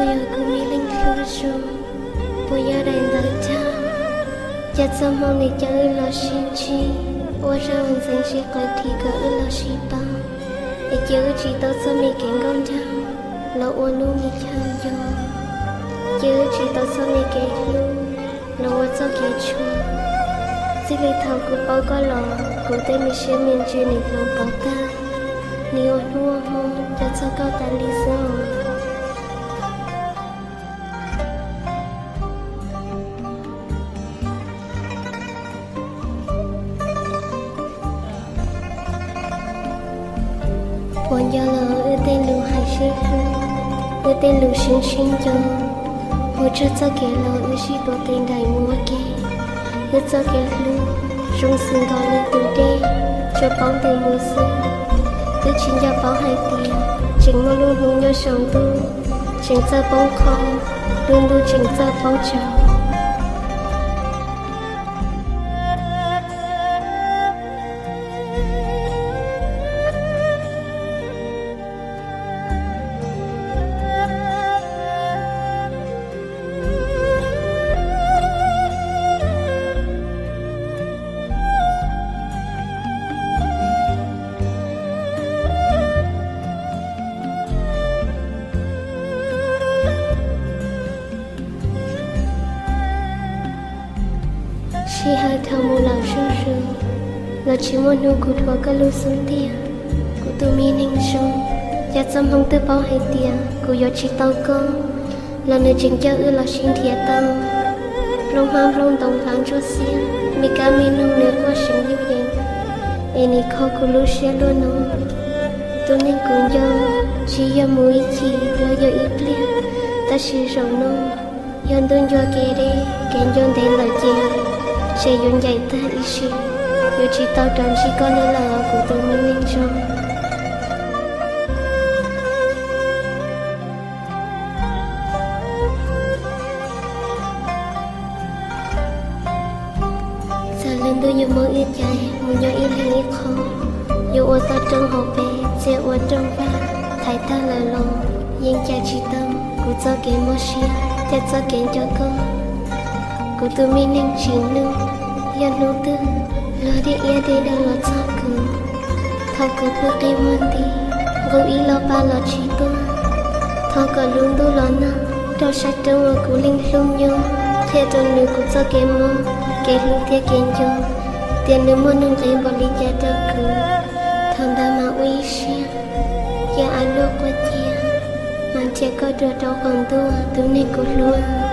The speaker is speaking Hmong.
Yog kuv me leej hlub zoo, puas yog daim ntawv cog? Cas txoj hmoo nws coj wb los sib ntsib, ua rau ntxeev sib qawm thiab kom wb los sib paub, es cia wb tsis tau txoj me kev nkauj nraug los ua lub me chaw nco, cia wb tsis tau txoj me kev hlub los ua txoj kev tshuav. Txij li thaum kuv paub koj los, kuv tej me siab me ntsws nws hloov pauv tag, nws ua hnub ua hmo coj txog koj tas li xwb. Puas nco los wb tej lus hais sib hlub, wb tej lus sib sib nco, mus txog txoj kev laus wb sib tuav tes nraim mus ua ke. Wb txoj kev hlub zoo xws nkaus li tus dej, tsuas paub ntws mus xwb. Twb tsis nco paub hais tias tseem muaj lub hnub nyob saum ntuj, tseem txawj poob qho, lub ntuj tseem txawj poob tsaus. Sij hawm dhau mus lawm zuj zus, los tsis muaj hnub kuv dhuav koj lub xub ntiag. Kuv tus me neeg zoo, cas txoj hmoo twb paub hais tias kuv yuav tsis tau koj, los nws tseem coj wb los sib nrhiav tau. Nplooj hmab nplooj ntoos hlav ntsuab xiab, me kab me noog nws quaj seev yuj yees, es nws kho kuv lub siab luaj no. Tus neeg kuv nco, tsis yog mus ib chim los yog ib pliag, tab sis zaum no yog ntuj ncua kev deb, kev ncua ntev lawm ces, ces yuav ncaim tag ib sim, yuav tsis tau rov ntsib koj li lawm os kuv tus me neeg zoo. Txawm lub ntuj yuav muab wb cais mus nyob ib leeg ib qho, yuav ua toj roob hauv pes txias ua rooj vag, thaiv tag lawm los yeej cais tsis tau kuv txoj kev mob siab thiab txoj kev nco koj. Kuv tus me neeg tsim nyog, yog hnub twg luag dej iab dej daw los txog kuv, thov kuv pw qi muag nti, nqus ib lo pa los tsis tuaj. Thov kom lub ntuj los nag rau sab roob uas kuv leej hlub nyob, qhia rau nws kuv txoj kev mob kev hlub thiab kev nco, tias nws muaj nuj nqis npaum li cas rau kuv. Thaum ntawd mas ua ib siab, cia av luaj quas cias, mas nrhiav koj dua rau qaum ntuj tus neeg kuv hlub.